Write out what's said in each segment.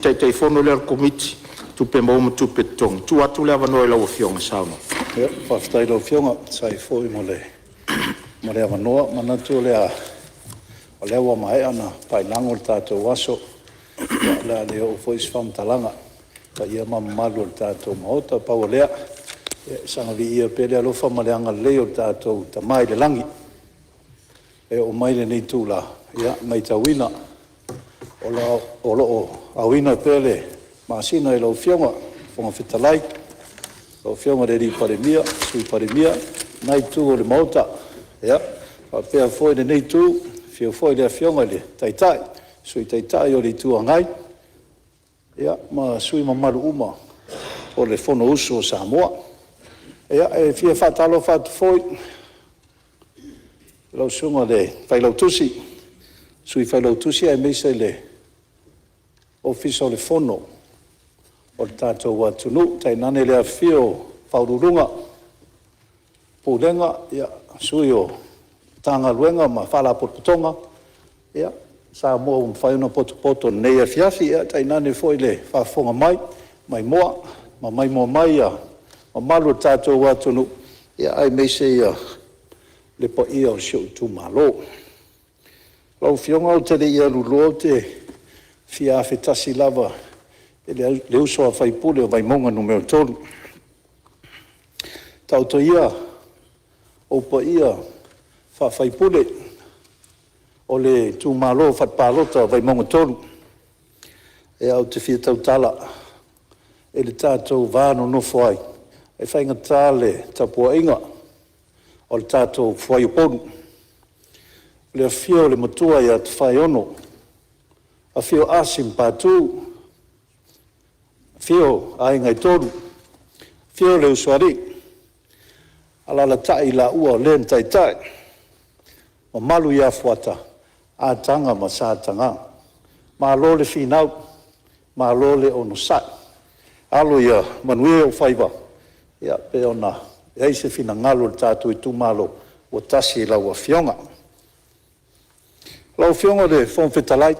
Taitaifono lea o le Komiti o Tupe Maua ma Tupe Totogi, e tuu atu le avanoa i lau Afioga e saunoa. Faafetai i lau Afioga e tusa ai foi ma le avanoa. E manatu o lea ua maea ona paelago le tatou aso, o le a le oo foi se faamatalaga i paia ma mamalu o le tatou Maota. Pau o lea, ia saga viia pea le alofa ma le agalelei o le tatou Tama i le Lagi e oo mai i lenei itula, e maitauina o lo o aoina pea le masina i lau Afioga i le Fofoga Fetalai, lau Afioga i le Palemia, Sui Palemia, lena itu o le Maota, faapea foi lenei itu, afio foi le Afioga i le Taitai, Sui Taitai o le Itu Agai ma sui usufono mamalu uma o le Fonousu a Samoa. E fia faatalofa atu foi i lau Susuga i le Failautusi, Sui Failautusi aemaise le Ofisa o le Fono o le tatou atunuu, tainane le afifio o Ofisa Sili o Pulega, Sui o Matagaluega ma Faalapotopotoga Samoa ua mafai ona potopoto i lenei afiafi, ae tainane foi le faafofoga mai maimoa ma maimoa mai mamalu o le tatou atunuu, aemaise le paia o si ou itumalo. Lau Afioga ou te le i aluloa ou te fia afe tasi lava i le uso a sui usufono o Vaimauga 3. Taoto ia ou paia faa-sui usufono o le itumalo faale-palota o Vaimauga 3, ou te fia tautala i le tatou va nonofo ai, e faigata le tapuaiga o le tatou fuaiupolu. I le afio o le Matua ia Tofaeono, afio Asi ma Patu, afio Aiga e Tolu, afio le Usoalii, alaalatai laua o le na taitai, mamalu ia Fuata, Ataga ma Sa Ataga. Malo le finau, malo le onosai. Alo ia manuia ou faiva pei ona i ai se finagalo o le tatou itumalo ua tasi i lau Afioga. Lau Afioga i le Fofoga Fetalai,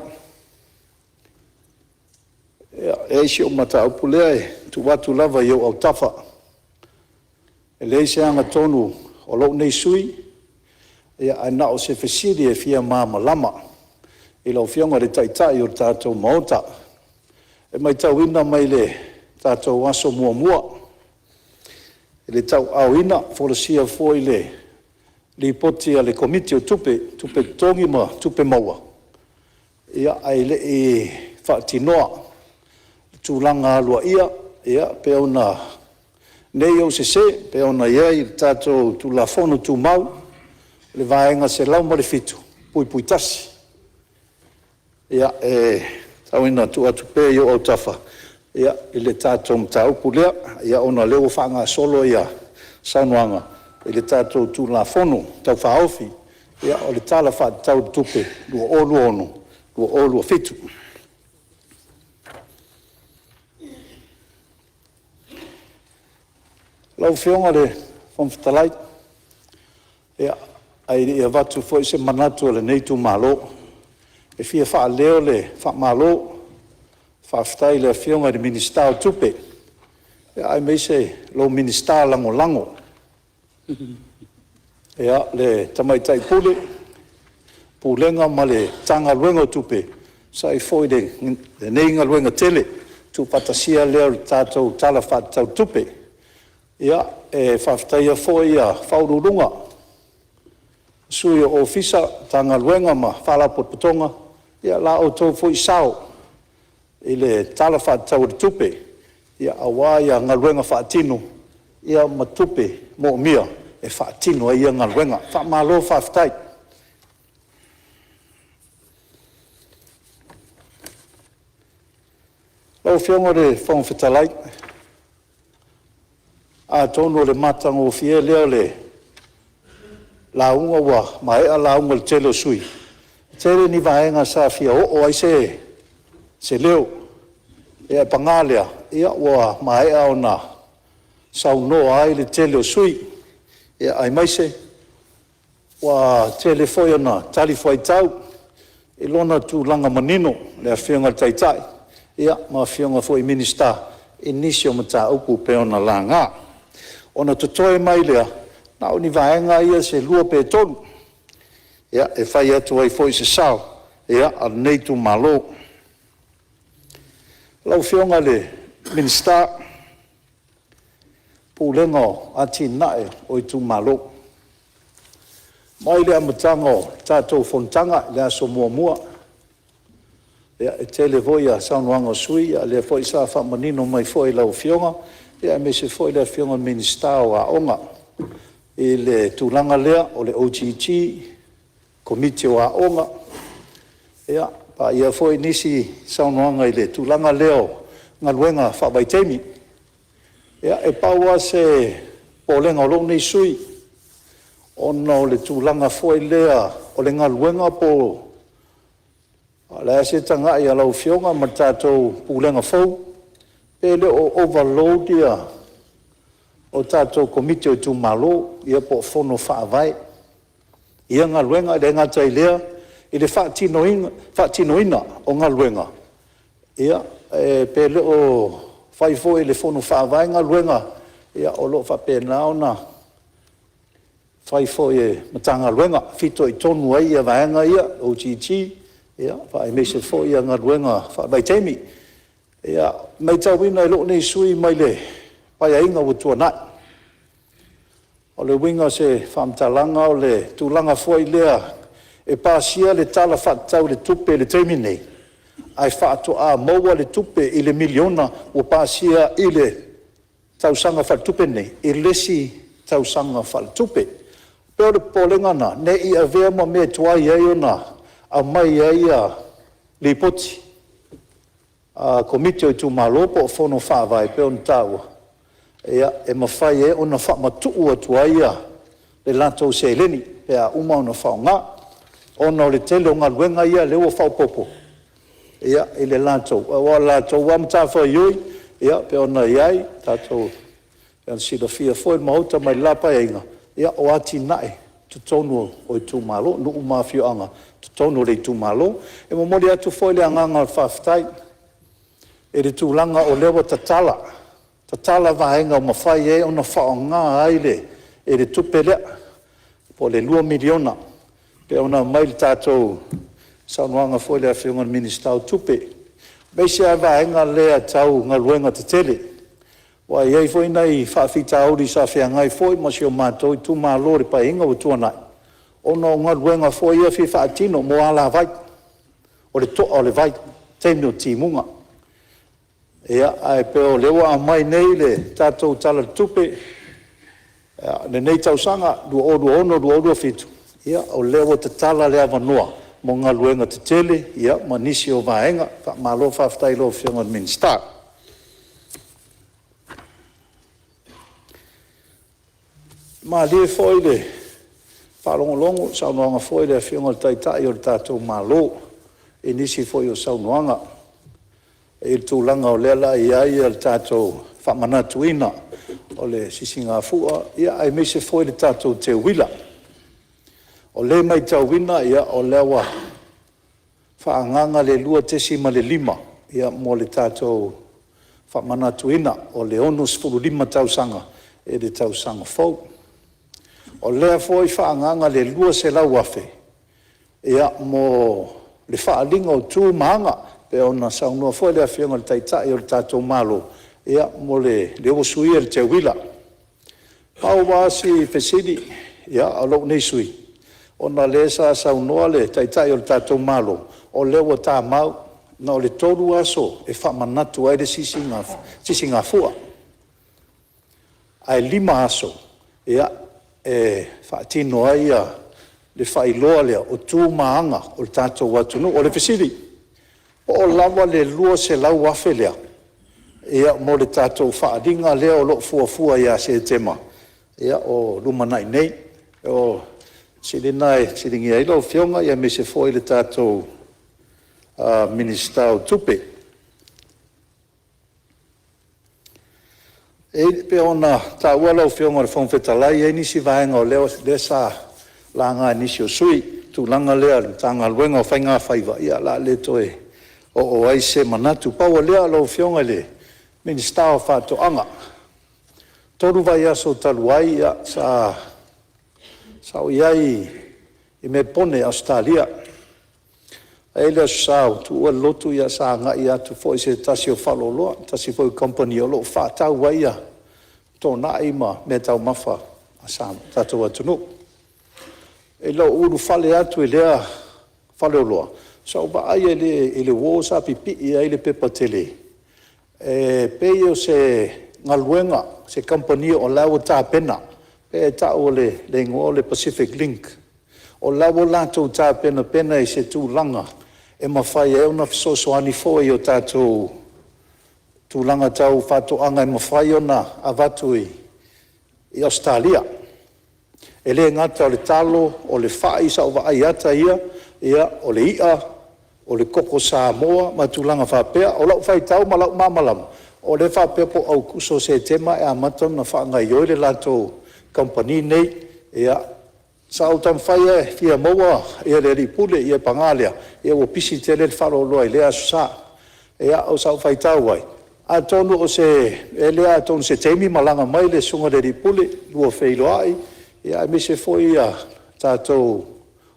e i ai si au mataupu lea e tuu atu lava i ou autafa. E leai se agatonu a lou nei sui usufono, ae na o se fesili e fia malamalama i lau Afioga i le Taitai o le tatou Maota. E maitauina mai le tatou aso muamua i le tauaaoina folasia foi le Lipoti a le Komiti o Tupe, Tupe Totogi ma Tupe Maua, ae le i faatinoa i tulaga aloaia pei ona… Ne i ou sese pei ona i ai le tatou Tulafono Tumau i le Vaega 107(1). Ia, e tau ina tuu atu pea i ou autafa i le tatou mataupu lea ona o lea ua faagasolo saunoaga i le tatou Tulafono Tau Faaofi o le Tala Faatatau o le Tupe 2026/2027. Lau Afioga i le Fofoga Fetalai, ae le i avatu foi se manatu o lenei itumalo, e fia faaleo le faamalo, faafetai i le Afioga i le Minisita o Tupe aemaise lou Minisita Lagolago, le Tamaitai Pule, Pulega ma le Matagaluega o Tupe e tusa ai foi o lenei galuega tele, le tuufaatasia lea o le tatou Tala Faatatau o le Tupe. E faafetaia foi Ofisa Sili o Pulega, Sui o Ofisa, Matagaluega ma Faalapotopotoga i la outou foi sao i le Tala Faatatau o le Tupe aua galuega faatino ma tupe moomia e faatino ai ia galuega. Faamalo faafetai. Lau Afioga i le Fofoga Fetalai, atonu o le matagofie lea o le lauga ua maea lauga a le tele o sui usufono, e tele ni vaega sa fia oo i ai se leo, ae paga lea, ua maea ona saunoa ai le tele o sui usufono, aemaise ua tele foi ina talifuaitau i lona tulaga manino le Afioga i le Taitai ma Afioga foi i Minisita i nisi o mataupu pei ona laga. Ona totoe mai lea na o ni vaega ia se lua pe tolu e fai atu ai foi se sao o lenei itumalo. Lau Afioga i le Minisita o le Pulega o Atinae o Itumalo, mai le amataga o le tatou fonotaga i le aso muamua, e tele foi saunoaga a sui usufono, a o lea foi sa faamanino mai foi e lau Afioga aemaise foi le Afioga i le Minisita o Aoga i le tulaga lea o le OGG, Komiti o Aoga, paia foi nisi saunoaga i le tulaga lea o galuega faavaitaimi. Ia, e pau lava se popolega o lou nei sui usufono, ona o le tulaga foi lea o le galuega po o le a se tagai a lau Afioga ma le tatou Pulega fou, pe le o overload tatou Komiti o itumalo po o Fono Faavae i ia galuega. E le gata i lea i le faatinoina o galuega, pe le o fai foi e le Fono Faavae galuega o lo o faapena ona fai foi e Matagaluega, fitoitonu ai vaega ia, OGG aemaise foi galuega faavaitaimi. E maitauina e lou nei sui usufono mai le Paeaiga ua tuanai, o le uiga o se faamatalaga o le tulaga foi lea e pasia le Tala Faatatau o le Tupe i le taimi lenei, ae faatoa maua le tupe i le $1miliona ua pasia i le tausaga faaletupe lenei i le isi tausaga faaletupe. E pei o le popolega lena, ne i avea ma mea tuai ai ona aumai ai Lipoti a Komiti o itumalo po o Fono Faavae pei ona taua, e mafai ai ona faamatuu atu ai le latou seleni pe a uma ona faaaoga, ona o le tele o galuega ia lea ua faaopoopo i le latou, aua o le latou lava matafaioi e pei ona i ai tatou, pei ona silafia foi e le Maota mai le la Paeaiga, o atinae i totonu o itumalo, nuu ma afioaga i totonu o itumalo. E momoli atu foi le agaga o le faafetai i le tulaga o lea ua tatala vaega ua mafai ai ona faaaoga ai le tupe lea po o le $2 miliona pei ona aumai i le tatou saunoaga foi i le Afioga i le Minisita o Tupe, aemaise lava le vaega lea tau galuega tetele, aua e i ai foi nai faafitauli sa feagai foi ma si o matou itumalo i le Paeaiga ua tuanai, ona o galuega foi ia e fia faatino mo alavai, o le to'a o le vai i taimi o timuga. Ae pei o lea ua aumai nei le tatou Tala o le Tupe i lenei tausaga 2026/2027, o lea ua tatala le avanoa mo galuega tetele ma nisi o vaega. Faamalo faafetai i lau Afioga i le Minisita. Malie foi i le faalogologo i saunoaga foi a le Afioga i le Taitai o le tatou Malo i nisi foi o saunoaga i le tulaga o lea o le a i ai le tatou faamanatuina o le Sisigafua aemaise foi le tatou teuila. O lea e maitauina o lea ua faaagaaga le $2.5 mo le tatou faamanatuina o le 65 tausaga i le tausaga fou. O lea foi e faaagaaga le $200,000 mo le faaaliga o tu ma aga pei ona saunoa foi le Afioga i le Taitai o le tatou Malo, mo lea ua suia le teuila. Pau lava si fesili a lou nei sui usufono, ona o lea sa saunoa le Taitai o le tatou Malo, o lea ua tamau na o le tolu aso e faamanatu ai le Sisigafua, ae 5 aso e faatino ai le faailoa lea o tu ma aga o le tatou atunuu. O le fesili, po o lava le $200,000 lea mo le tatou faaaliga lea o lo o fuafua ia Setema o lumanai nei? O le fesili lena e fesiligia ai lau Afioga aemaise foi le tatou Minisita o Tupe. E pei ona taua lau Afioga i le Fofoga Fetalai, e i ai nisi vaega o lea sa laga e nisi o sui usufono, le tulaga lea i le Matagaluega o Faiga Faiva, ia o le a le toe oo oo ai se manatu. Pau o lea lau Afioga i le Minisita o Faatoaga, 3 vaiaso talu ai sa ou i ai i Melepone i Ausetalia. E i ai le Aso Sa ua tuua le lotu sa agai atu foi i se tasi o faleoloa, se tasi foi o kamupani o lo o faatau ai toonai ma meataumafa a le tatou atunuu. I lou ulufale atu i lea faleoloa, sa ou vaai i le uo sa pipii ai le pepa tele, e pei o se galuega a se kamupani o la e ua tapena, e tau o le igoa o le Pacific Link. O la e ua latou tapenapena i se tulaga e mafai ai ona fesoasoani foi i tatou tulaga tau faatoaga e mafai ona avatu i Ausetalia. E le gata o le talo, o le fai, sa ou vaai i ata ia, o le i'a, o le koko Samoa ma tulaga faapea. O lau faitau ma lou malamalama, o lea e faapea po o Aokuso o Setema e amata ona faagaoioi le latou kamupani lenei. Ia, sa ou taumafai lava e fia maua le alii Pule, ae paga lea ua pisi tele le faleoloa i lea Aso Sa. Ia, o sau faitau ai, atonu o se mea lea atonu o se taimi malaga mai le susuga i le alii Pule lua feiloai aemaise foi le tatou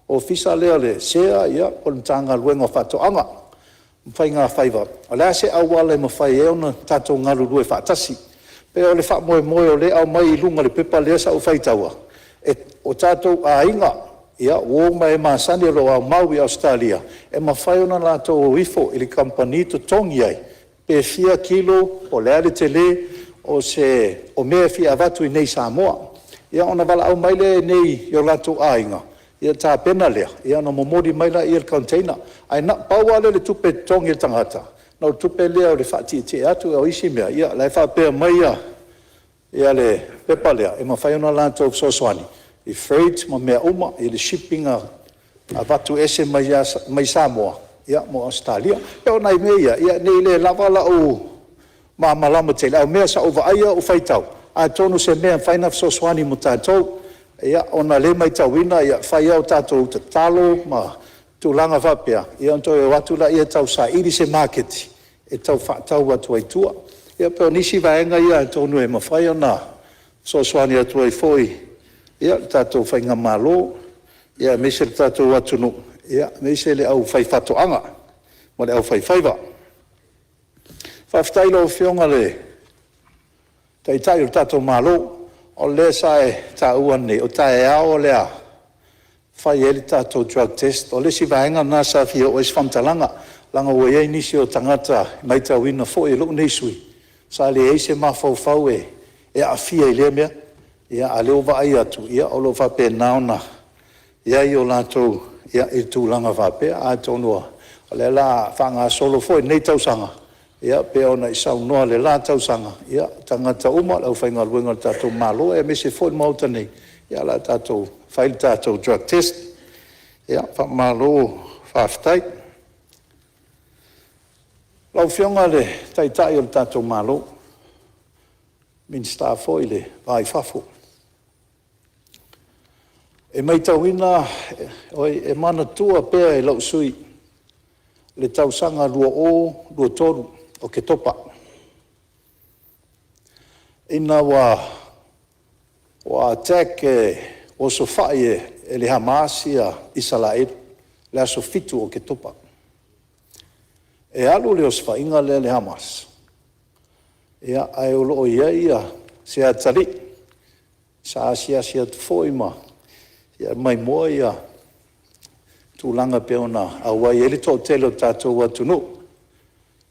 Ofisa lea o le SEA po o le Matagaluega o Faatoaga ma Faiga Faiva. O le a se auala e mafai ai ona tatou galulue faatasi. E pei o le faamoemoe o lea e aumai i luga o le pepa lea sa ou faitaua, o tatou aiga, uo ma e masani o lo o aumau i Ausetalia, e mafai ona latou o ifo i le kamupani totogi ai pe fia kilo po o le a le tele o mea e fia avatu i inei i Samoa. Ia ona valaau mai lea i inei i o latou aiga ona tapena lea ona momoli mai lea i le container. Ae pau lava lea o le tupe e totogi e le tagata, na o le tupe lea o le faatietie atu, a o isi mea, o la e faapea mai le pepa lea, e mafai ona latou fesoasoani i freight ma mea uma i le shipping e avatu ese mai Samoa mo Ausetalia. E pei o nai mea ia, ne i le lava lou malamalama tele, a o mea sa ou vaaia ou faitau, atonu o se mea e mafai ona fesoasoani mo tatou, ona o lea e matauina e fai lava tatou uta talo ma tulaga faapea, ia ona toe o atu lea tausaili se maketi e tau faatau atu ai i tua. Ia pei o nisi vaega ia atonu e mafai ona fesoasoani atu ai foi le tatou faigamalo aemaise le tatou atunuu, aemaise le aufaifaatoaga ma le aufaifaiva. Faafetai i lau Afioga i le Taitai o le tatou Malo, o lea sa e taua nei o taeao o le a fai ai le tatou drug test. O le isi vaega lena sa fia oo i ai se faamatalaga, leaga ua i ai nisi o tagata e matauina foi e lou nei sui usufono sa leai se mafaufau e aafia i lea mea, a o lea ua vaai atu o lo o faapena ona i ai o latou i tulaga faapea. Atonu o lea o le a faagasolo foi i lenei tausaga pei ona e saunoa i le la tausaga, o tagata uma, o le aufaigaluega a le tatou Malo aemaise foi le Maota nei, ia o le a tatou fai le tatou drug test. Faamalo faafetai. Lau Afioga i le Taitai o le tatou Malo, Minisita foi le Va i Fafo, e matauina, e manatua pea e lou sui usufono le tausaga 2023 Oketopa, ina ua attack, osofai e le Hamas Isaraelu i le aso 7 o Oketopa. E alu le osofaiga lea a le Hamas, ae o lo o i ai se atalii sa asiasi atu foi ma maimoa tulaga e pei ona auai ai le toatele o le tatou atunuu,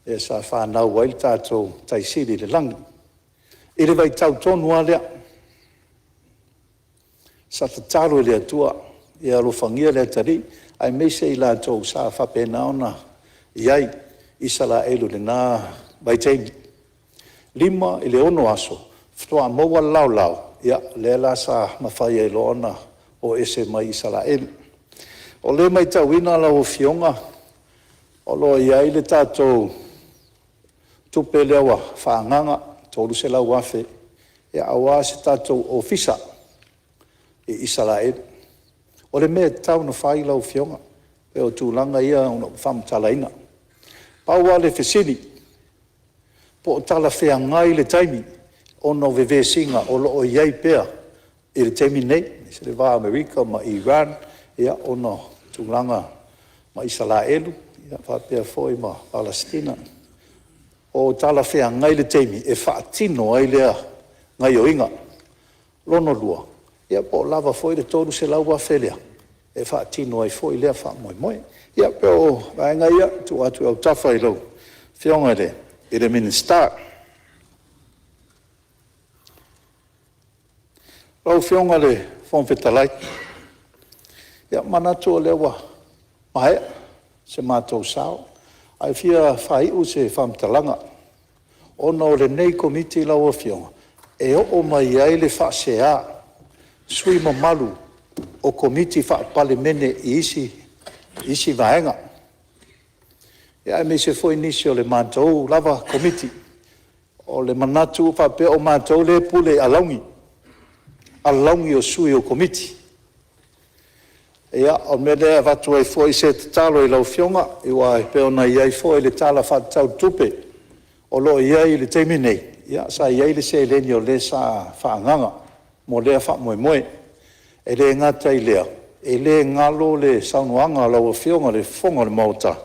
lea sa fanau ai le tatou Tai Sili i le Lagi. I le vaitau tonu lava lea, sa tatalo i le Atua ia alofagia le atalii aemaise i latou sa faapena ona i ai i Isaraelu i lena vaitaimi. E 5 i le 6 aso faatoa maua le laolao, lea la sa mafai ai loa ona o ese mai Isaraelu. O lea e matauina lau Afioga o lo o i ai le tatou tupe lea ua faaagaaga, $300,000 aua se tatou Ofisa i Isaraelu. O le mea e tatau ona fai lau Afioga, pei o tulaga ia na ou faamatalaina. Pau lava le fesili, po o talafeagai le taimi ona o vevesiga o lo o i ai pea i le taimi lenei, aemaise le va o Amerika ma Iran ona o tulaga ma Isaraelu faapea foi ma Palesitina. Po o talafeagai le taimi e faatino ai lea gaoioiga. Lona lua, po o lava foi le $300,000 lea e faatino ai foi lea faamoemoe. Ia pei o vaega ia e tuu atu i autafa i lau Afioga i le Minisita. Lau Afioga i le Fofoga Fetalai, ia e manatu o lea ua maea se matou sao, ae fia faaiu se faamatalaga, ona o lenei Komiti lau Afioga, e oo mai ai le faasea a sui usufono mamalu o Komiti Faa-Palemene i isi vaega, aemaise foi nisi o le matou lava Komiti. O le manatu faapea o matou lea e pule i alauni, alauni o sui o Komiti. Ia, o le mea lea e avatu ai foi se tatalo i lau Afioga, aua e pei ona i ai foi le Tala Faatatau o le Tupe o lo o i ai i le taimi nei, sa i ai le seleni o lea sa faaagaaga mo lea faamoemoe. E le gata i lea, e le galo le saunoaga a lau Afioga i le Fofoga o le Maota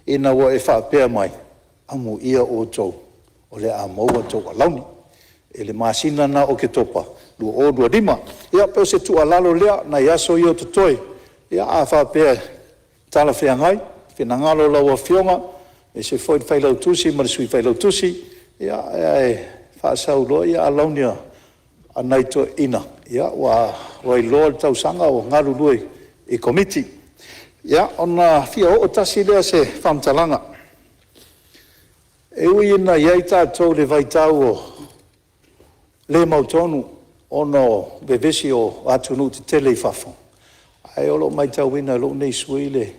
ina ua e faapea mai, amuia outou o le a maua a outou alauni i le masina lena o Oketopa 2025. Ia pei o se tuualalo lea i nai aso ia o totoe, a faapea e talafeagai finagalo o lau Afioga aemaise foi le Failautusi ma le Sui Failautusi, ae faasau loa alauni a nai toeaiina ua iloa le tausaga o galulue i Komiti. Ia, ona fia oo tasi lea o se faamatalaga, e ui ina i ai tatou i le vaitau le mautonu ona o vevesi o atunuu tetele i fafo, ae o lo o matauina e lou nei sui usufono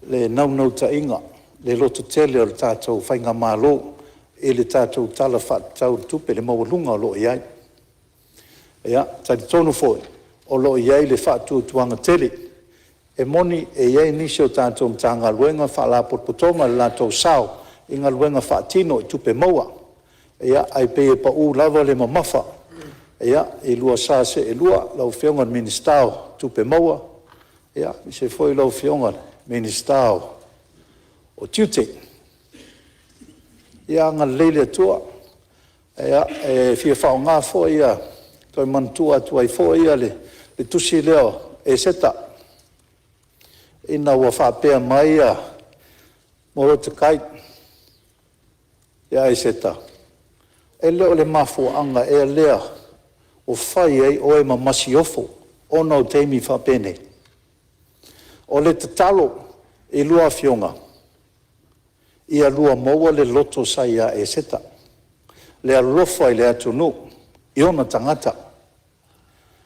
le naunautaiga, le lototele o le tatou faigamalo i le tatou Tala Faatatau o le Tupe, le maualuga o lo o i ai. E talitonu foi o lo o i ai le faatuatuaga tele. E moni e i ai nisi o tatou Matagaluega ma Faalapotopotoga i le latou sao i galuega faatino i tupe maua, ae pei e pau lava le mamafa i lua sa seelua, lau Afioga i le Minisita o Tupe Maua aemaise foi lau Afioga i le Minisita o Tiute. Ia agalelei le Atua. E fia faaaoga foi e toe manatua atu ai foi le tusi lea o Eseta, ina ua faapea mai Molotakai ia Eseta, “E le o le mafuaaga ea lea ua fai ai oe ma masiofo ona o taimi faapenei?” O le tatalo i a oulua Afioga, ia lua maua le loto sa ia Eseta, le alofa i le atunuu i ona tagata.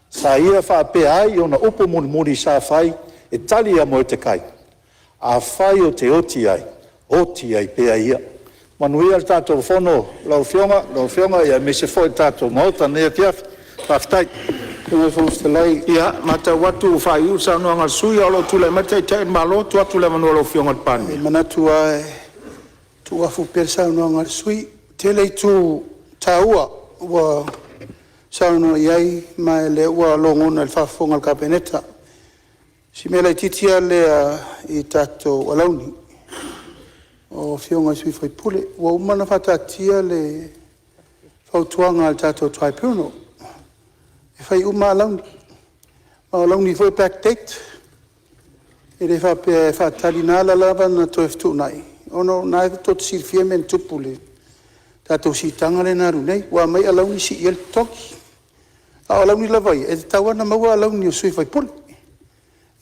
Sa ia faapea ai ona upu mulimuli sa fai e tali ia Moretekai, “Afai ou te oti ai, oti ai pea ia.” Manuia le tatou Fono lau Afioga aemaise foi le tatou Maota i lenei afiafi. Faafetai. Ia, e matau atu ua faaiuiu le saunoaga a le sui usufono, a o lo o tulai mai le Taitai o le Malo. E tuu atu le avanoa i lau Afioga i le Palemia. E manatu lava e tuuafu pea le saunoaga a le sui usufono. E tele itu taua ua saunoa i ai, ma o lea ua logona i le faafofoga a le Kapeneta. O si mea laitiiti lava lea i tatou alauni o Afioga i sui usufono. Ua uma ona faataatia le fautuaga a le tatou Tribunal, e fai uma lava alauni, ma o alauni foi e backdate. E le faapea e faatali, na ala la ona toe fetuunai, ona o lena tou te silafia le mea na tupu i le tatou siitaga lea na alu nei, ua aumai alauni sii ai le totogi. A o alauni lava ia, e tatau lava ona maua alauni o sui usufono.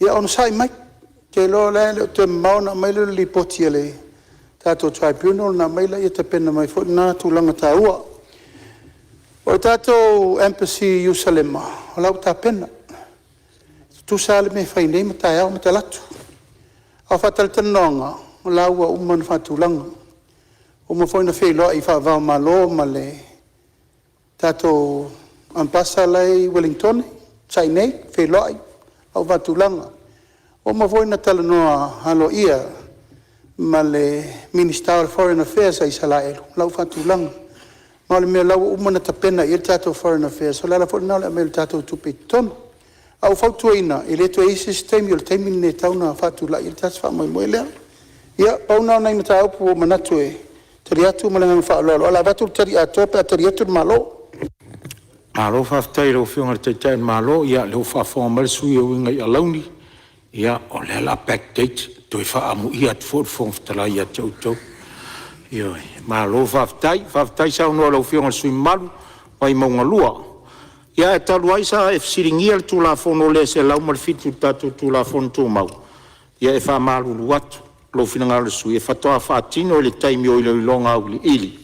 Ia onosai mai, ou te iloa o la e le o toe mamao ona aumai lea o le lipoti a le tatou Tribunal ona aumai lea tapena mai foi lena tulaga taua. O le tatou Embassy i Ierusalema, o la e ua tapena, e tutusa lava le mea e fai nei ma taeao ma talaatu. A o faatalatalanoaga, o la ua uma ona faatulaga, ua uma foi ona feiloai faava o Malo ma le tatou Amepasa la e i Ueligitone, sa i inei feiloai, la ua faatulaga. Ua uma foi ona talanoa aloaia ma le Minisita o le Foreign Affairs a Isaraelu o la ua faatulaga. Ma o le mea o la ua uma ona tapena i ai le tatou foreign affairs, o le ala foi lena o le aumai o le tatou tupe i totonu. Ae ua fautuaina, e le toe i ai se isi taimi, o le taimi lenei e tatau ona faatulai ai le tatou faamoemoe lea. Ia pau lena o nai mataupu ua ou manatu e tali atu ma le agaga faaaloalo, ae o le a avatu le tali atoa pe a tali atu le Malo. Malo faafetai i lau Afioga i le Taitai o le Malo, o lea ua faafofoga mai le sui usufono e uiga i alauni, o lea o le a backdate, toe faaamuia atu foi le Fofoga Fetalai ia te outou. Ioe, malo faafetai, faafetai saunoa i lau Afioga i le sui usufono mamalu mo Vaimauga 2. Ae talu ai sa e fesiligia le Tulafono 107 i le tatou Tulafono Tumau, ia e faamalulu atu, o lou finagalo o le sui usufono e faatoa faatino i le taimi o iloiloga auiliili,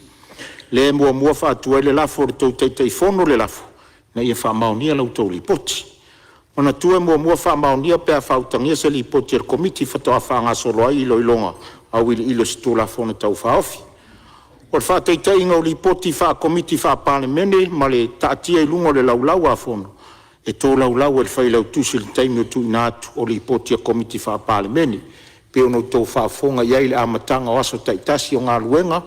lea e muamua faatu ai le lafo e le tou Taitaifono le lafo, Ina ia faamaonia la outou Lipoti. Manatua e muamua faamaonia pe a faautagia se Lipoti a le Komiti faatoa faagasolo ai iloiloga auiliili o se Tulafono Tau Faaofi. O le faataitaiga o Lipoti faakomiti faa-Palemene ma le taatia i luga o le Laulau a Fono, e tolaulau e le Failautusi i le taimi o le tuuina atu o Lipoti a Komiti Faa-Palemene. E pei ona outou faafofoga i ai i le amataga o aso taitasi o galuega,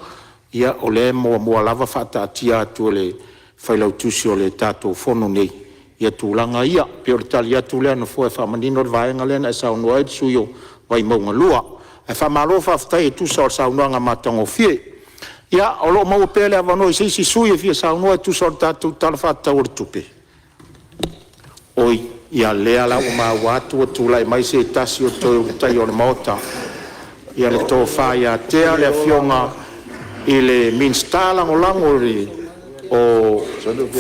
ia o lea e muamua lava faataatia atu e le Failautusi o le tatou Fono nei tulaga ia. E pei o le tali atu lea a le Nofoa e faamanino le vaega lea na e saunoa ai le sui usufono mo Vaimauga 2. Ae faamalo faafetai e tusa o le saunoaga matagofie. Ia, o lo o maua pea le avanoa i se isi sui usufono e fia saunoa e tusa o le tatou Tala Faatatau o le Tupe. Oi, ia lea la ua maua atu ua tulai mai se tasi o Toe Ulutaia o le Maota, le Tofa ia Tea, le Afioga i le Minisita Lagolago o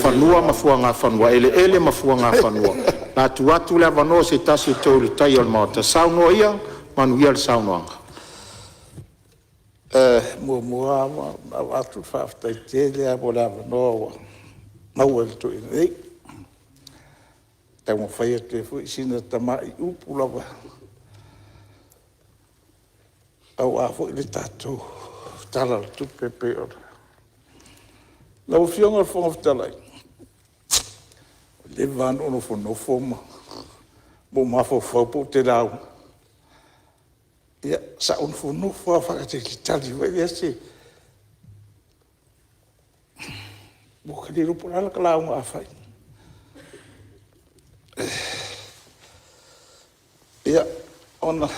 Fanua ma Fuagafanua, Eleele ma Fuagafanua. O le a tuu atu le avanoa i se tasi o Toe Ulutaia o le Maota. Saunoa ia, manuia le saunoaga. Muamua lava ona avatu le faafetai tele lava mo le avanoa ua maua e le toeaina nei, e taumafai atu ai foi sina tamai upu lava aua foi le tatou Tala o le Tupe e pei ona… Lau Afioga i le Fofoga Fetalai, ua leva lava ona ou nofonofo ma ou mafaufau pe ou te lauga. Ia, sa ou nofonofo lava faatalitali foi lea se… Ou te le iloa po o le a lau lauga a fai. Ia, ona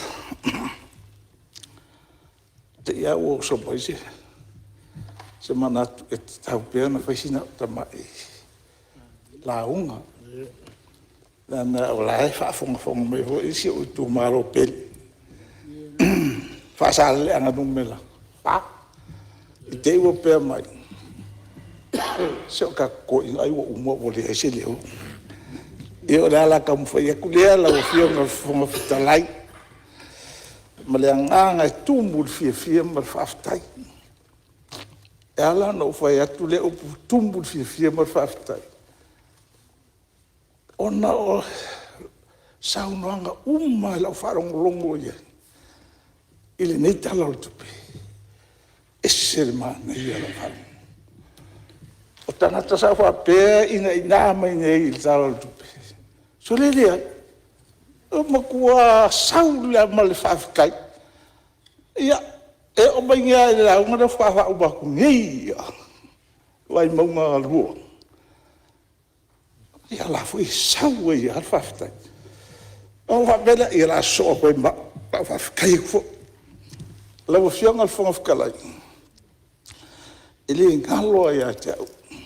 te i lava ua oso mai se manatu e tatau pea ona fai sina au tamai lauga, leaga o la e faafogafoga mai foi si ou itumalo pele, Faasaleleaga Nu.4. I te i ua pea mai, se o tatou toeaiina ai ua uma ua leai se leo. Ia o le ala taumafai atu lea lau Afioga i le Fofoga Fetalai, ma le agaga e tumu i le fiafia ma le faafetai. E ala ona ou fai atu lea upu e tumu le fiafia ma le faafetai, ona o saunoaga uma lava i lau faalogologo i ai i lenei Tala o le Tupe, e ese le manaia i lau faalogo. O tagata sa ou faapea e inaina mai nei i le Tala o le Tupe, sole e leai, ua matua sau lava ma le faafetai. Ia, e oo mai nei lava i le lauga lea faatoa faauma atu nei lava, Vaimauga 2, ia o la e foi e sau ai lava le faafetai. Ona ou faapea lea, ia o le a sosoo atu ai ma au, o le a ou faafetai atu foi. Lau Afioga i le Fofoga Fetalai, e le galo lava ia te au le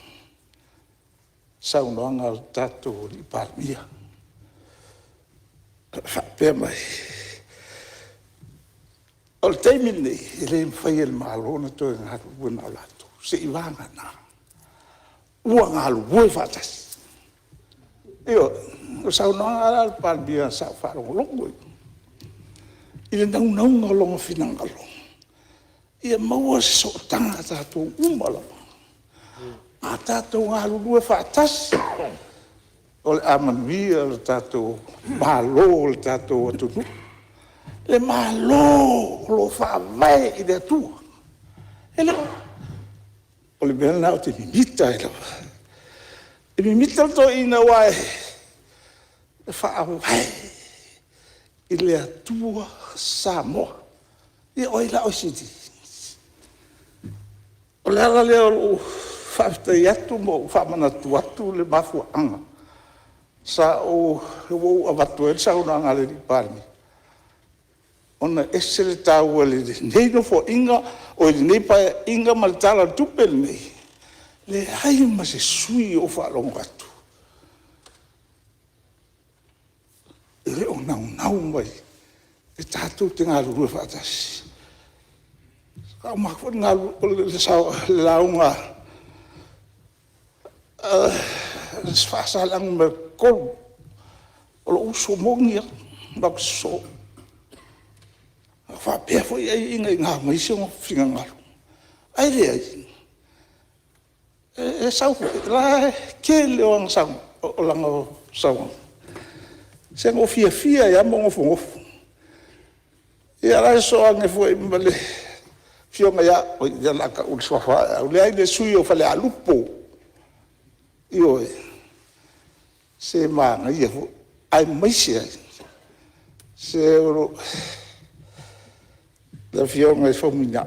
saunoaga a le tatou Palemia o faapea mai, o le taimi lenei, e le mafai e le Malo ona toe galulue na o latou, seiavagana ua galulue faatasi. Ioe. O le saunoaga lea a le Palemia sa ou faalogologo i ai, i le naunauga o lona finagalo ia maua se sootaga a tatou uma lava. A tatou galulue faatasi, o le a manuia le tatou Malo, le tatou atunuu. Le Malo o lo o Faavae i le Atua. E le o… O le mea lena ou te mimita ai lava. E mimita le toeaina aua e faavae i le Atua Samoa. Ia o ai la oe e sili? O le ala lea o lou faafetai atu ma ou faamanatu atu le mafuaaga ua ou avatu ai le saunoaga a le Palemia, ona e ese le taua i lenei Nofoaiga, oi lenei Paeaiga ma le Tala o le Tupe lenei, leai ma se sui usufono o ou faalogo atu e le o naunau mai e tatou te galulue faatasi. Sa uma atu foi le lauga a Faasaleleaga 3, o lou uso moni lava, matou te sosoo. A faapea foi ai ina ia na aumai sona finagalo, ae leai. E sau foi, o le tele o lana saunoaga, se na ou fiafia ai lava ma ou nofonofo. Ia o la e sosoo ane foi ma le afioga ia… oi lea o le a tau le suafa o Aeau, leai le sui usufono o Falealupo. Ioe. Se manaia foi, aemaise ai se o le Afioga ia Faumuina.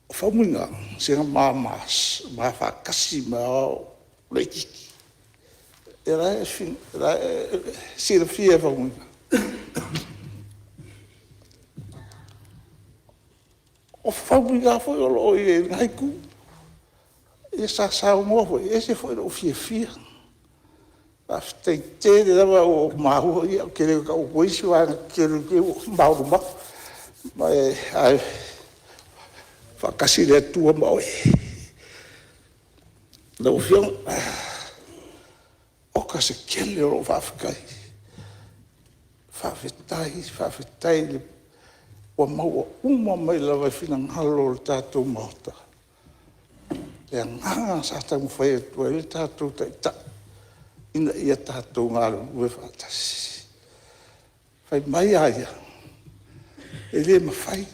O Faumuina, se na ma faatasi mai lava o ou laitiiti. O la e silafia e Faumuina. O Faumuina foi o lo o i lena itu. Sa saunoa foi, e ese foi lou fiafia. Faafetai tele lava ua ou maua, ia ou te le tau atua isi vaega tetele i te i ua maua atu. Ae faatasi le Atua ma oe. Lau Afioga, oka se tele o lou faafetai, faafetai, faafetai ua maua uma mai lava i finagalo o le tatou Maota le agaga sa taumafai atu ai le tatou Taitai ina ia tatou galulue faatasi. Fai mai a ia, e le mafai,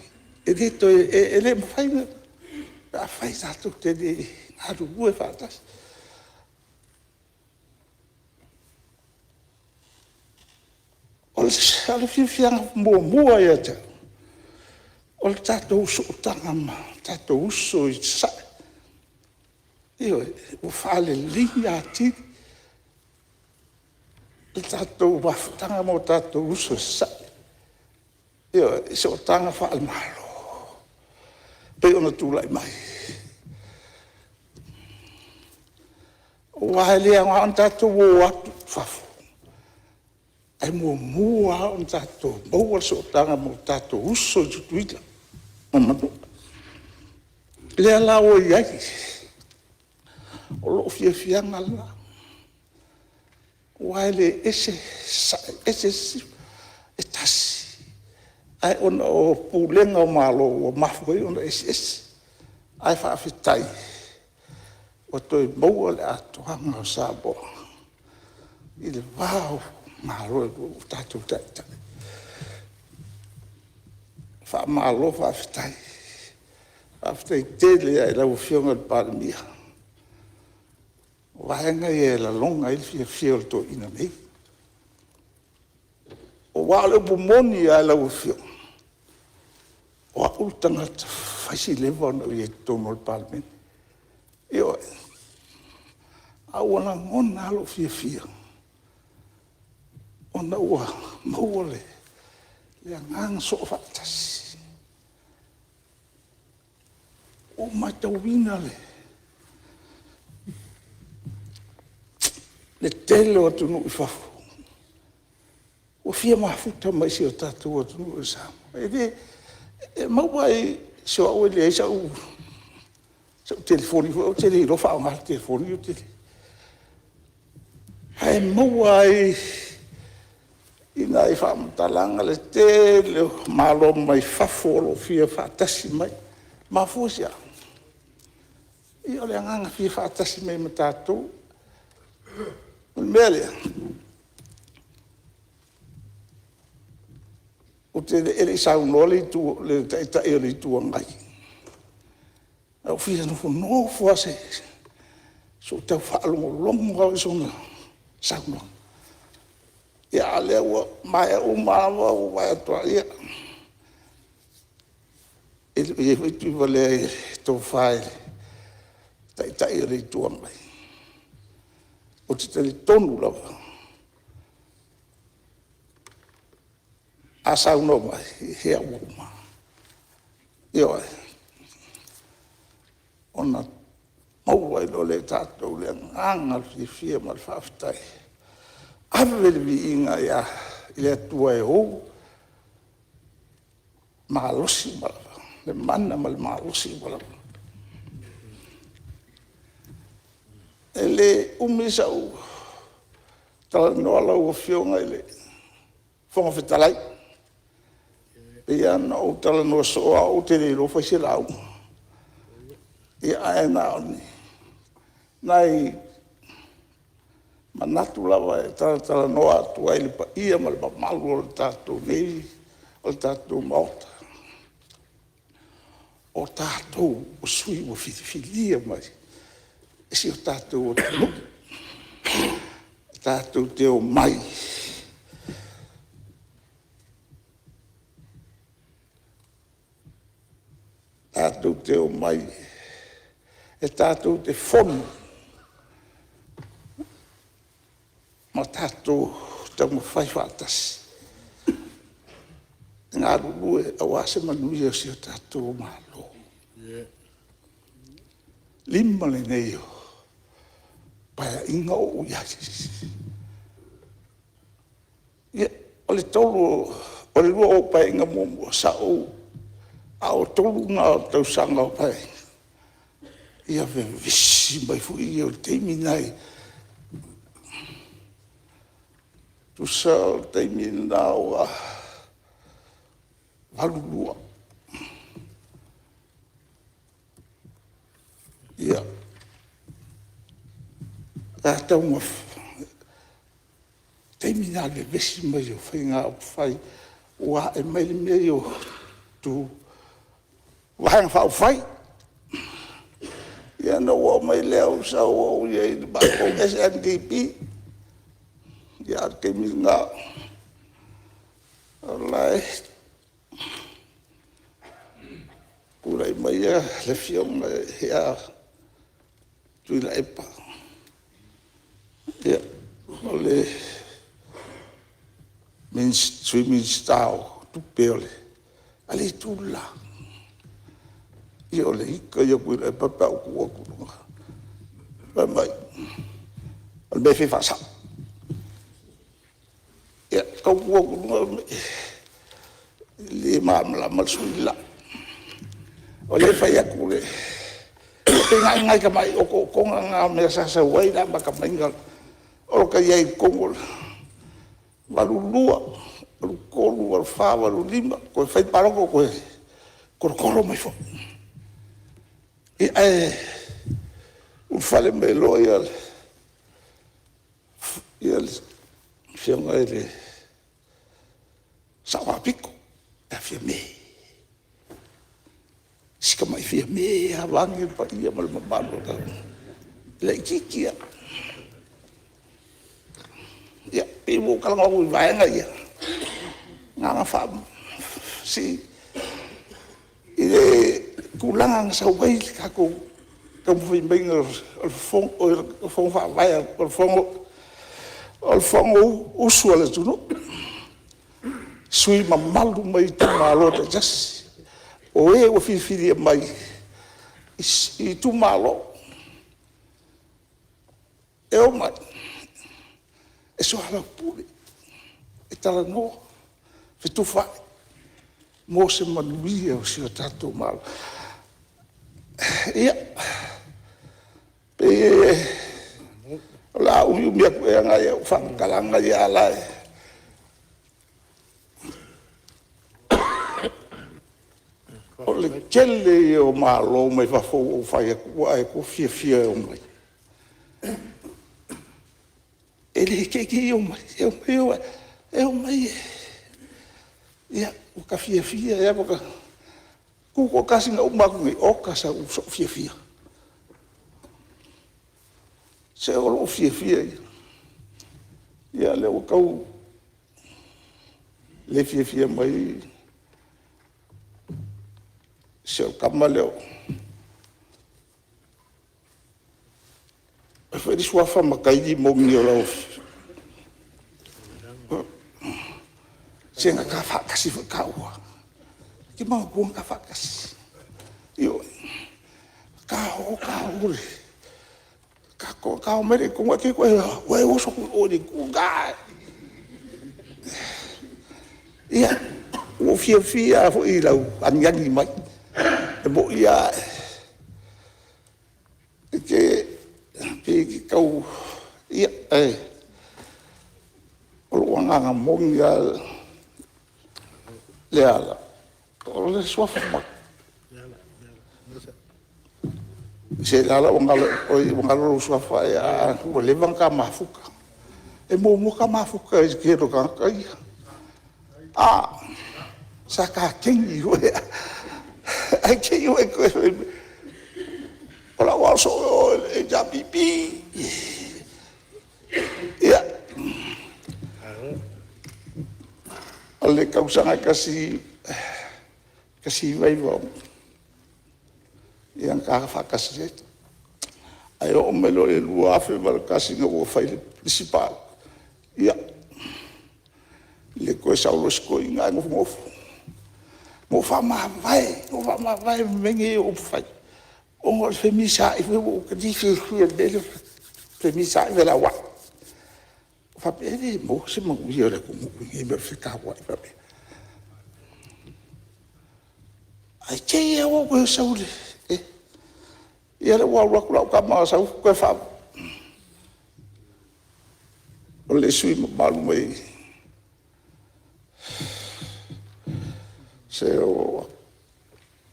e le toe, e le mafai pe afai tatou te le galulue faatasi. O le fiafiaga muamua ia te au, o le tatou sootaga ma tatou uso i Sasae. Ioe. Ua faaleleia atili le tatou mafutaga ma o tatou uso i Sasae. Ioe, i sootaga faale-Malo e pei ona tulai mai. Aua e le aoga ona tatou o atu i fafo, ae muamua lava ona tatou maua le sootaga ma o tatou uso i Tutuila ma Manua. O lea la ua i ai, o lou fiafiaga lena, aua e le ese Sasae, ese Sisifo, e tasi. Ae ona o pulega o Malo ua mafua ai ona eseese. Ae faafetai ua toe maua le atoaga o Samoa i le va o Malo e lua o tatou taitai. Faamalo faafetai. Faafetai tele lava i lau Afioga i le Palemia. O vaega ia e lagona ai le fiafia o le toeaina nei. Aua o le upu moni lava lau Afioga, o au le tagata fai si leva ona ou i ai i totonu o le Palemene. Ioe. Ae ua lagona lava lou fiafia ona ua maua le agaga soofaatasi. Ua ou matauina le tele o atunuu i fafo ua fia mafuta mai i si o tatou atunuu o Samoa. E maua i… se o au e leai sau telefoni foi, ou te le iloa faaaoga le telefoni. Ae maua ai i nai faamatalaga le tele o Malo mai fafo o lo o fia faatasi mai. E mafua i se a? Ia o le agaga fia faatasi mai ma tatou. O le mea lea, e le i saunoa le Taitai o le Itu Agai, ae ou fia nofonofo lava se i ou tau faalogologo lava i sona saunoaga. Ia, a o lea ua maea uma lava ou vaai atu lava, ia, e i ai foi Tuivalea i le tofa i le Taitai o le Itu Agai. Ou te talitonu lava, a saunoa mai, ia ua uma. Ioe. Ona maua ai loa lea e tatou o le agaga fiafia ma le faafetai. Ave le viiga i le Atua e ou malosi uma lava, le mana ma le malosi uma lava. E le umi sau talanoa lau Afioga i le Fofoga Fetalai, e pei lava ona ou talanoa soo lava au ou te le iloa fai se lauga. Ae na o ni nai manatu lava e talatalanoa atu ai i le paia ma le mamalu o le tatou Maota. O tatou o sui usufono ua filifilia mai e si o tatou atunuu, tatou te omai e tatou te fono ma tatou taumafai faatasi e galulue aua se manuia o si o tatou Malo. 5 lenei o Paeaiga o ou i ai. Ia, o le 2 o au Paeaiga muamua sa ou… a o le 3 lena o tausaga o Paeaiga, ia vevesi mai foi ia o le taimi lena, tusa o le taimi lena ua 82. Ia, o le taimi lena o le vevesi mai o faiga upufai ua ae mai le mea lea o Vaega Faaupufai. Ia ona ou oo mai lea ou sau ou i ai i le matou SNDP. A o le taimi lena o la e tulai mai le Afioga ia Tuilaepa, o le Sui Minisita o Tupe a le Itu le la. Ia o le ita ia o Tuilaepa pe a ou tu atu i luga, fai mai, o le mea e fia faasao. Ia, tau tu atu i luga, e le malamalama le sui usufono le la. O lea e fai atu le… e pei na o ni nai tamai otootoga na o mea sa sau ai le amata mai o lo ta i ai i totonu o le 1982, 1983, 1984, 1985, toe fai le palota toe tolotolo mai foi. Ae ulufale mai loa le Afioga i le Sao Faapito ia Fiame, si tamai Fiame lava vaeane le paia ma le mamalu, e laitiiti lava. Ia, pei ua ou talanoa atu i vaega ia, na ona faa… i le tulaga na sau ai le tatou taumafai maiga o le Fono Faavae, o le Fonousu a le atunuu, sui usufono mamalu mai itumalo taitasi, o ē ua filifilia mai i itumalo, e omai e soalaupule, e talanoa, fetufaai mo se manuia o si o tatou Malo. Ia, pei o le a umiumi atu ea nai au faamatalaga ia, a o le tele ia o Malo mai fafo ua ou fai atu ua vaai atu ua fiafia e omai. E le te i te i omai, e omai e… Ua ta fiafia e tutoatasi na uma atu nei, oka sou fiafia. Se o lou fiafia ia. Ia o lea ua tau le fiafia mai si au tama lea o… E fai foi le suafa matai Rimoni o lau… Se na ta faatasi foi taua. Ou te manatua na ta faatasi. Ioe. Ta o ta o, ta omai la i totonu ae te i ua e oso atu i o i le itu lena. Ia, ua ou fiafia lava foi i lau agiagi mai. E moni lava, e pei e te tau… ia, ae o lou agaga moni lava Leala, o le suafa Se Leala ua galo lou suafa ae ua leva ona ta mafuta. E muamua ta mafuta i le tele o tagata ia. Sa ta kaeni foi, ae te i ua e toe fai mai, o lau aso i o i le HRPP. Ia, o le tausaga e 1996 na ta faatasi ai. Ae oo mai loa i le 2001 ina ua fai le isi palota, ia, le toe sau loa si toeaina ae nofonofo. Na ou faamavae, na ou faamavae i mea nei o upufai, ona o le femisaai foi lea, ua ou fiafia i le mea lea o le femisaai ma felauai. Ou faapea e le maua se manuia o le atunuu i lenei mea o le fetauai faapea. Ae te i lava ua ou toe sau i le… Ia lea ua alu atu lau tama sau toe faa… O le sui usufono mamalu mai se o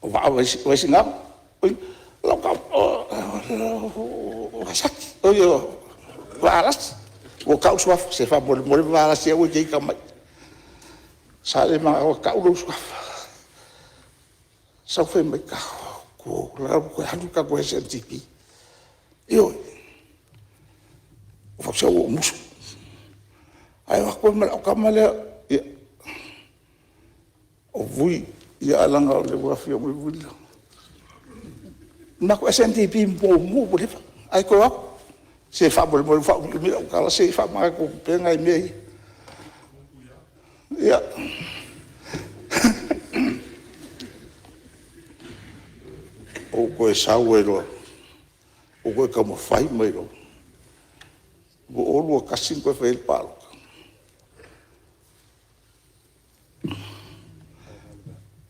Vaisigano oi o Vasati oi o Valasi ua tau le suafa. Se faamolemole Valasi aua e te ita mai. Sa le manao e tau lou suafa. Sau fai mai, o la e ua toe alu le tatou SNDP. Ioe. Ou fai atu, se ua ou musu. Ae o atu ai ma lau tama lea, ia, o Vui, ae leaga o lea ua afio mai Vui. Na matou SNDP muamua ua leva, ae toe o atu. Se faamolemole ua faaumiumi lau tala, se i faamanatu atu pea nai mea ia. Ia. Ou toe sau ai loa, ou toe taumafai mai loa. 2021 na toe fai ai le palota.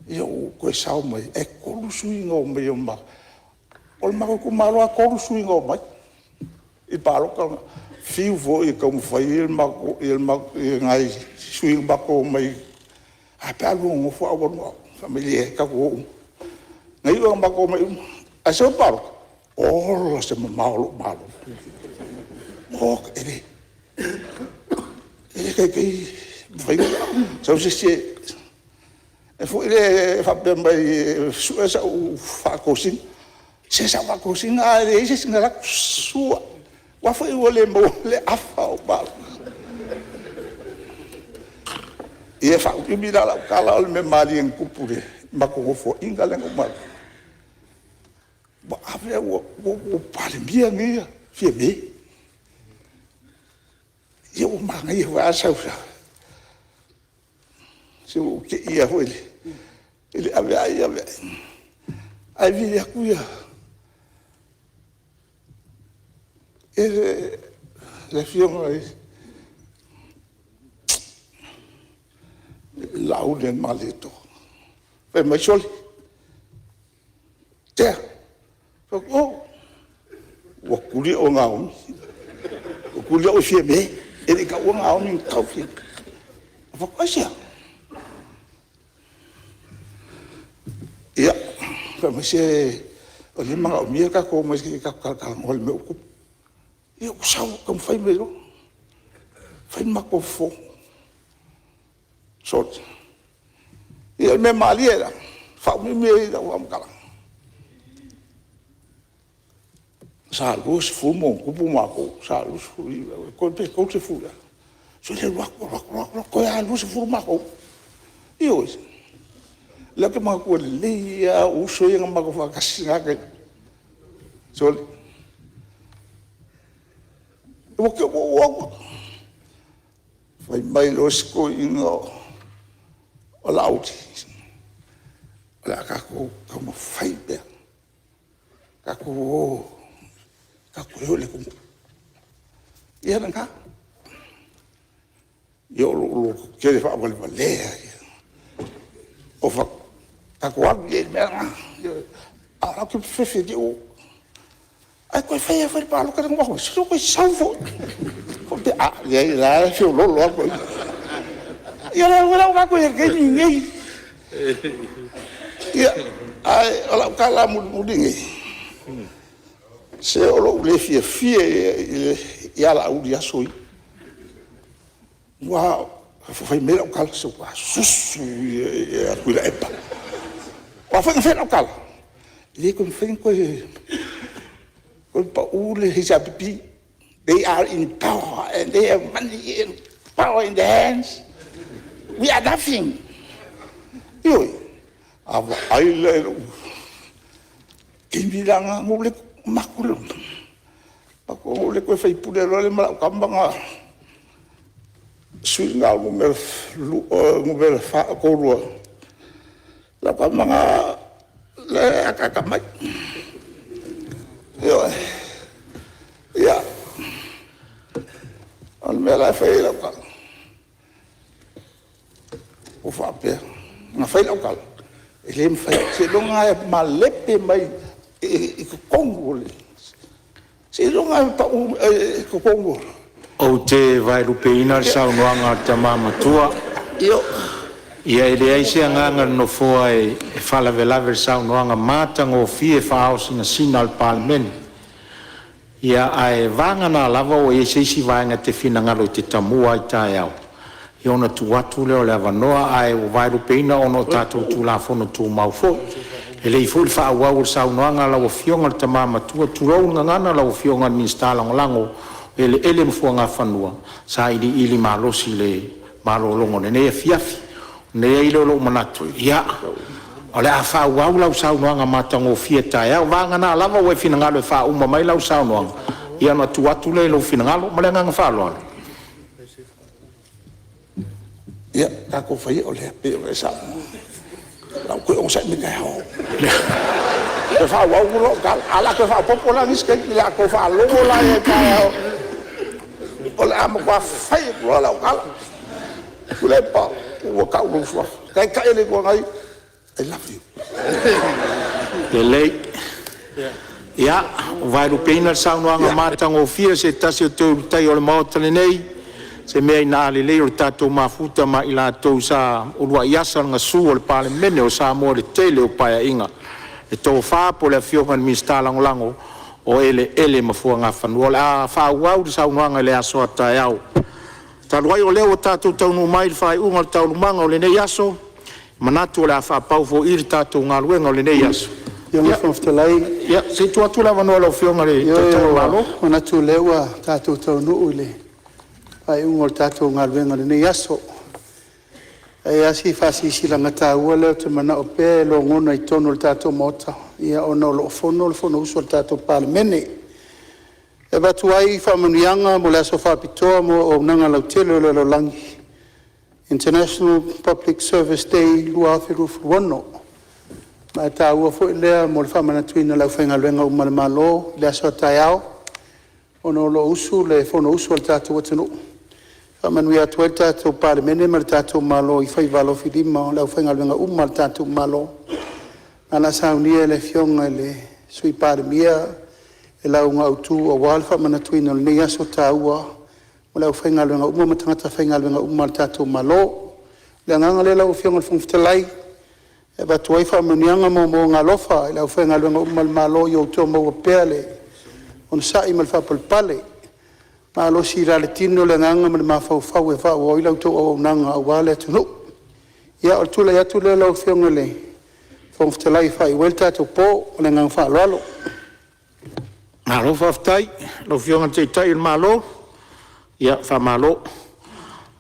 Ia ou toe sao mai ai, e 3 sui na omai o matou. O le matou itumalo lava e 3 sui na omai i le palota lena. Fiu foi e taumafai nai sui na matou omai, ae a pe a oulua nonofo ae ou alu na o au. Fai mai, leai tatou te o uma. Na iu ina matou omai uma. Ae sau le palota, ola se mamao o lou malo. Oka, e le taitai mafai ona sau se isi e foi lea faapea mai e sue sau faatosina. Se sa ou faatosina ae leai se isi na alu atu, sua, aua foi ua le maua le afa o palota. Ia e faaumiumi la lau tala, o le mea malie na tupu i le matou nofoaiga lea na uma atu, ua ave a ua Palemia nei Fiame. Ia ua manaia foi lava le sau, se ua ou te i lava foi i le aveai aveai, ae vili atu le Afioga ia Laaulialemalietoa, fai mai, “Sole, Tea.” Ou fai atu, “Oi.” Ua tuli au e Gaomi. Ua tuli au e Fiame, e le i taua Gaomi na tau Fiame. Ou fai atu, aisea? Ia, fai mai, se o lea e manaomia le tatou omai se i tatou talatalanoa i le mea ua tupu. Ia ou sau taumafai mai loa, fai le matou fono. Sole, ia o le mea malie la, faaumiumi ai lau faamatalaga, sa 20+ matou, sa 29 pe 30 ea. Sole, alu atu, alu atu, alu atu, toe lava 20 matou. Ioe. O lea ou te manatua lelei lava ou uso ia na matou faatasi i na taimi, sole, ua te i ua o atu. Fai mai loa si toeaina o Laauli, “O le a tatou taumafai pea, tatou o tatou o i le atunuu.” Ia lena. Ia o lou lototele faavalevalea ia. Tatou alu i ai i le mea lena. A o la e ou te fefe i o, ae toe fai lava foi le palota lea na uma atu nei, se ua toe sau foi. Ou faapea, a, leai o la e feoloolo lava le toeaina. Ia o lea la ua tatou i ai i le taimi lenei. Ia, ae o lau tala mulimuli lenei, se o lou le fiafia ia ia Laauli i aso ia, aua fai mai lau tala, se ua matua susu ia Tuilaepa. O a foi na fai lau tala, e le toe mafai ona toe pau le HRPP. They are in power and they have money and power in their hands. We are nothing. Ioe. A vaai la i lou taimi la lena na ou le toe faipule loa lea ma lau tama lena, le sui usufono lena numera 32, lau tama lena la e ataata mai. Ioe. Ia, o le mea la e fai ai lau tala, ua faapea, na fai lau tala, e le mafai, seiloga lava e malepe mai i totonu o le… seiloga lava e pau i totonu o… Ou te vaelupeina le saunoaga a le tama matua. Ia e leai se agaga o le Nofoa e faalavelave i le saunoaga matagofie faaao sinasina a le Palemene. Ia ae vagana lava ua i ai se isi vaega e te finagalo e te tamua ai taeao, ia ona tuu atu lea o le avanoa. Ae ua vaelupeina ona o tatou Tulafono Tumau foi. E lelei foi le faaauau o le saunoaga a lau Afioga i le tama matua, tulou le gagana lau Afioga i le Minisita Lagolago o Eleele ma Fuagafanua, sailiili malosi i le malologa o lenei afiafi. Ona i ai lea o lou manatu, ia, o le a faaauau lau saunoaga matagofie taeao, vagana lava ua e finagalo e faauma mai lau saunoaga, ia ona tuu atu lea i lou finagalo. Ma le agaga faaaloalo. Ia tatou faia o lea e pei ona e saunoa. O le a ou toe onosai mai taeao e toe faaauau lau tala. Ae o le a toe faaopoopo la nisi taimi, o le a outou faalogo la i ai taeao, o le a matua fai atu loa lau tala. Tuilaepa, ua tau lou suafa Taitai o le Itu Agai, I love you. Lelei. Ia, ua vaelupeina le saunoaga matagofie a se tasi o toe Ulutaia o le Maota lenei, o se mea ina a lelei o le tatou mafuta ma i latou sa uluai asa le gasu o le Palemene o Samoa i le tele o Paeaiga, le tofa po o le Afioga i le Minisita Lagolago o Eleele ma Fuagafanua. O le a faaauau le saunoaga i le aso a taeao. Talu ai o lea ua tatou taunuu mai i le faaiuga o Taualumaga o lenei aso, e manatu o le a faapau foi i i le tatou galuega o lenei aso. Lau Afioga i le Fofoga Fetalai… Ia, se i tuu atu le avanoa i lau Afioga i le Taitai o le Malo. Ioe, ua manatu o lea ua tatou taunuu i le faaiuga o le tatou galuega i lenei aso. Ae i ai lava si faasilasilaga taua lea ou te manao pea e logona i totonu o le tatou Maota, ona o lo o fono le Fonousu a le tatou Palemene. E avatu ai faamanuiaga mo le aso faapitoa mo auaunaga lautele o le lalolagi, International Public Service Day 2026. Ma e taua foi lea mo le faamanatuina i le aufaigaluega uma a le Malo i le aso a taeao, ona o lo o usu le Fonousu a le tatou atunuu. E faamanuia atu ai le tatou Palemene ma le tatou Malo i faiva alofilima o le aufaigaluega uma a le tatou Malo. Ma o le a saunia e le Afioga i le Sui Palemia le lauga autu aua le faamanatuina o lenei aso taua mo le aufaigaluega uma ma tagata faigaluega uma a le tatou Malo. O le agaga lea lau Afioga i le Fofoga Fetalai e avatu ai faamanuiaga ma moomooga alofa i le aufaigaluega uma a le Malo, ia outou maua pea le onosai ma le faapalepale, malosi i le tino le agaga ma le mafaufau e faaauau ai la outou auaunaga aua le atunuu. Ia o le tulai atu lea lau Afioga i le Fofoga Fetalai e faaiu ai le tatou po. Ma le agaga faaaloalo. Malo faafetai i lau Afioga i le Taitai o le Malo, faamalo.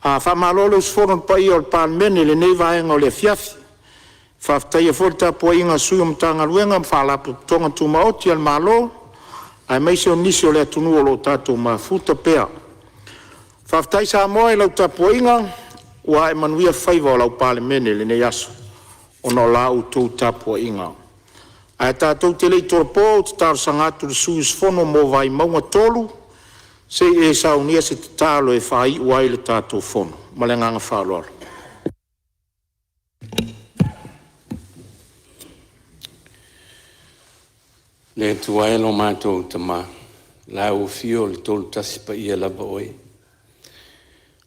Faamalo le usufono i le paia o le Palemene i lenei vaega o le afiafi. E faafetaia foi le tapuaiga a sui o Matagaluega ma Faalapotopotoga Tumaoti a le Malo aemaise o nisi o le atunuu o lo o tatou mafuta pea. Faafetai Samoa i lau tapuaiga, ua ae manuia faiva o lau Palemene i lenei aso ona o la outou tapuaiga. Ae tatou te le i tolopo, ou te talosaga atu i le sui usufono mo Vaimauga 3 se i e saunia se tatalo e faaiu ai le tatou fono. Ma le agaga faaaloalo. Le Atua e lo matou Tama, o Lau afio o le Tolu Tasi Paia lava Oe,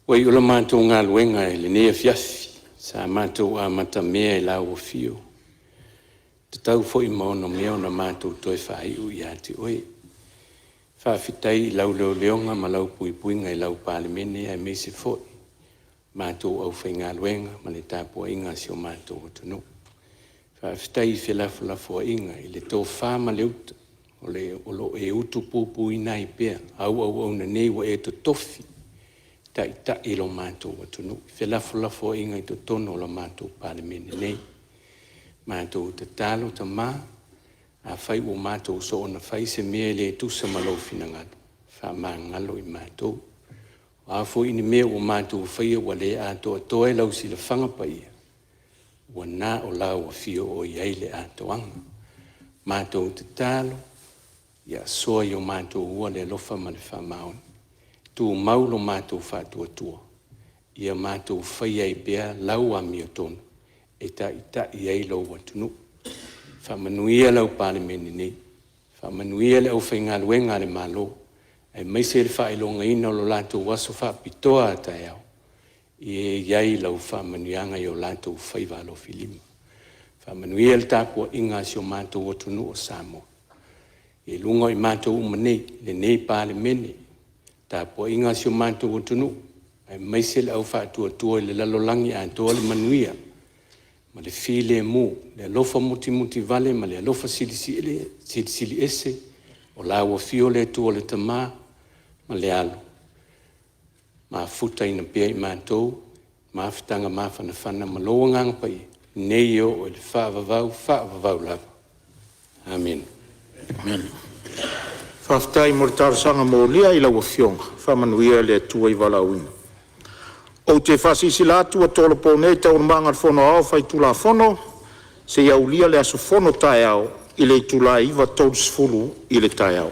ua iu la matou galuega i lenei afiafi, sa matou amatamea i Lau afio, e tatau foi ma onomea ona matou toe faaiu ia te Oe. Faafetai i Lau leoleoga ma Lau puipuiga i Lau Palemene aemaise foi le matou aufaigaluega ma le tapuaiga a si o matou atunuu. Faafetai i felafolafoaiga i le tofa ma le uta o lo o e utupupuina ai pea au auauna nei ua e totofi e taitai lo matou atunuu i felafolafoaiga i totonu o le matou Palemene nei. Matou tatalo Tama, afai ua matou soona fai se mea e le tusa ma Lou finagalo, faamagalo i matou. O a foi ni mea ua matou faia ua le atoatoa i lau silafaga paia, ua na o Lau afio o i ai le atoaga. Matou tatalo, ia soa i o matou ua le alofa ma le faamaoni, tumau lo matou faatuatua ia matou faia ai pea Lau amiotonu e taitai ai Lou atunuu. Faamanuia lau Palemene nei, faamanuia le aufaigaluega a le Malo aemaise le faailogaina o le latou aso faapitoa a taeao, ia i ai lau faamanuiaga i o latou faiva alofilima. Faamanuia le tapuaiga a si o matou atunuu o Samoa i luga o i matou uma nei, lenei Palemene, tapuaiga a si o matou atunuu aemaise le au faatuatua i le lalolagi atoa, le manuia ma le filemu, le alofa mutimutivale ma le alofa silisili ese o Lau afio le Atua le Tama ma le Alo, mafutaina pea i matou i mafutaga mafanafana ma lou Agaga Paia, nei e oo i le faavavau, faavavau lava. Amene. Faafetai mo le talosaga molia i lau Afioga, faamanuia le Atua i lou valaauina. Ou te faasilasila atu ua tolopo nei Taualumaga a le Fono Aoao Faitulafono seia aulia le aso fono taeao i le itula e 9:30 i le taeao.